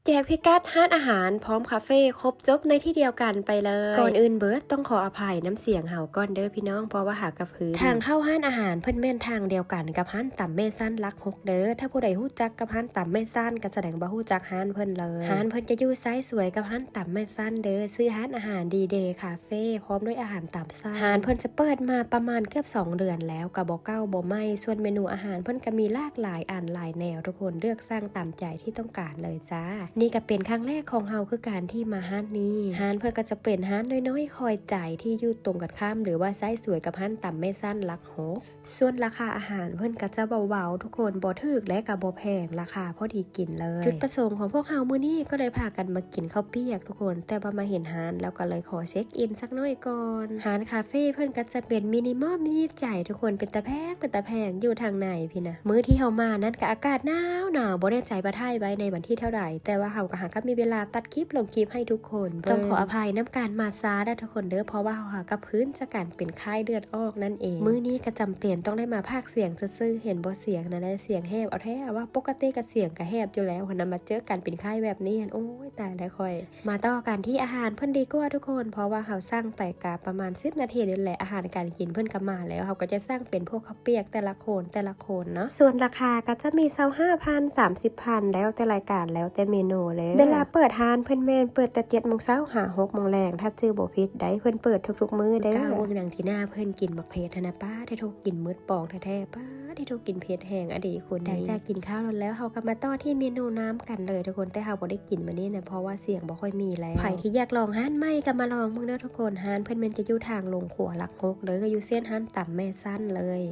ແຈກພິກັດຮ້ານອາຫານພ້ອມຄາເຟ ຄົບຈົບໃນທີ່ດຽວກັນໄປເລີຍ. ກ່ອນອື່ນເບີດຕ້ອງຂໍອະໄພນຳສຽງເຮົາກ່ອນເດີພີ່ນ້ອງ ເພາະວ່າຫາກະຟື້ນ. ທາງເຂົ້າຮ້ານອາຫານເພິ່ນແມ່ນທາງດຽວກັນກັບຮ້ານຕຳແມ່ຊັນຫຼັກຫົກເດີ. ຖ້າຜູ້ໃດຮູ້ຈັກກັບຮ້ານຕຳແມ່ຊັນ ກໍສະແດງວ່າຮູ້ຈັກຮ້ານເພິ່ນເລີຍ. ຮ້ານເພິ່ນຈະຢູ່ຊ້າຍສວຍກັບຮ້ານຕຳແມ່ຊັນເດີ. ຊື່ຮ້ານອາຫານ ດີເດ ຄາເຟ ພ້ອມດ້ວຍອາຫານຕາມ ຮ້ານເພິ່ນຈະເປີດມາປະມານເກືອບສອງເດືອນແລ້ວ ກໍບໍ່ເກົ່າບໍ່ໃໝ່. ສ່ວນເມນູອາຫານເພິ່ນກໍມີຫຼາກຫຼາຍອັນຫຼາຍແນວ ທຸກຄົນເລືອກສັ່ງຕາມໃຈທີ່ຕ້ອງການເລີຍຈ້າ. ນີ້ກໍເປັນຄັ້ງແລກຂອງເຮົາຄືກັນທີ່ມາຮ້ານນີ້. ຮ້ານເພິ່ນກໍຈະເປັນຮ້ານນ້ອຍໆຄອຍໃຈ ທີ່ຢູ່ຕົງກັນຂ້າມ ຫຼືວ່າຊ້າຍສວຍກັບຮ້ານຕຳແມ່ຊັນຫຼັກຫົກ. ສ່ວນລາຄາອາຫານເພິ່ນກໍຈະເບົາໆ ທຸກຄົນ ບໍ່ຖືກ ແລະກໍບໍ່ແພງ ລາຄາພໍດີກິນເລີຍ. ຈຸດປະສົງຂອງພວກເຮົາມື້ນີ້ກໍເລີຍພາກັນມາກິນເຂົ້າປຽກ ທຸກຄົນ ແຕ່ວ່າມາເຫັນຮ້ານແລ້ວກໍເລີຍຂໍເຊັກອິນສັກໜ້ອຍກ່ອນ. ຮ້ານຄາເຟເພິ່ນກໍຈະເປັນມິນິມອລມິນິໃຈ ທຸກຄົນ ເປັນຕາແພງ ເປັນຕາແພງ ຢູ່ທາງໃນພີ້ນະ. ມື້ທີ່ເຮົາມານັ້ນກໍອາກາດໜາວໆ ບໍ່ແນ່ໃຈວ່າຖ່າຍໄວ້ໃນວັນທີເທົ່າໃດ ແຕ່ວ່າເຮົາກໍຫາກໍມີເວລາຕັດຄລິບລົງຄລິບໃຫ້ທຸກຄົນເບິ່ງ. ຕ້ອງຂໍອະໄພນຳການມາຊ້າເດີທຸກຄົນເດີ ເພາະວ່າເຮົາຫາກໍຟື້ນຈາກການ ເປັນໄຂ້ເລືອດອອກນັ້ນເອງ. ມື້ນີ້ກໍຈຳເປັນຕ້ອງໄດ້ມາພາກສຽງຊື່ໆ ເຫັນບໍ່ ສຽງຫັ້ນແຫຼະ ສຽງແຫບເອົາແທ້ວ່າ. ປົກກະຕິກໍສຽງກໍແຫບຢູ່ແລ້ວຫັ້ນນະ ມາເຈີກັນເປັນໄຂ້ແບບນີ້ຫັ້ນ ໂອ້ຍ ຕາຍແລ້ວຂ້ອຍ. ມາຕໍ່ກັນທີ່ອາຫານເພິ່ນດີກວ່າທຸກຄົນ ເພາະວ່າເຮົາສັ່ງໄປກະປະມານສິບນາທີນີ້ແຫຼະ ອາຫານການກິນເພິ່ນກໍມາແລ້ວ. ເຮົາກໍຈະສັ່ງເປັນພວກເຂົ້າປຽກແຕ່ລະຄົນ ແຕ່ລະຄົນເນາະ. ສ່ວນລາຄາກໍຈະມີຊາວຫ້າພັນ ສາມສິບພັນ ແລ້ວແຕ່ລາຍການ ແລ້ວແຕ່ເມນູເລີຍ. ເວລາເປີດຮ້ານເພິ່ນແມ່ນເປີດແຕ່ເຈັດໂມງເຊົ້າຫາຫົກໂມງແລງ ຖ້າຈື່ບໍ່ຜິດໃດ໋ ເພິ່ນເປີດທຸກໆມື້ເດີ. ກ້າວເບິ່ງໜັງທີ່ໜ້າເພິ່ນກິນບັກເຜັດຫັ້ນນະ ປ້າດ ໂທ້ ກິນໝົດປອງແທ້ໆ ປ້າດ ໂທ້ ກິນເຜັດແຮງອະດີຄົນນີ້. ຫຼັງຈາກກິນຂ້າວແລ້ວ ເຮົາກໍມາຕໍ່ທີ່ເມນູນ້ຳກັນເລີຍທຸກຄົນ ແຕ່ເຮົາບໍ່ໄດ້ກິນມື້ນີ້ນະ ເພາະວ່າສຽງບໍ່ຄ່ອຍມີແລ້ວ. ໃຜທີ່ຢາກລອງຮ້ານໃໝ່ກໍມາລອງເບິ່ງເດີທຸກຄົນ ຮ້ານເພິ່ນແມ່ນຈະຢູ່ທາງລົງຂົວຫຼັກຫົກເລີຍ ກໍຢູ່ເສັ້ນຮ້ານຕຳແມ່ຊັ້ນເລີຍ.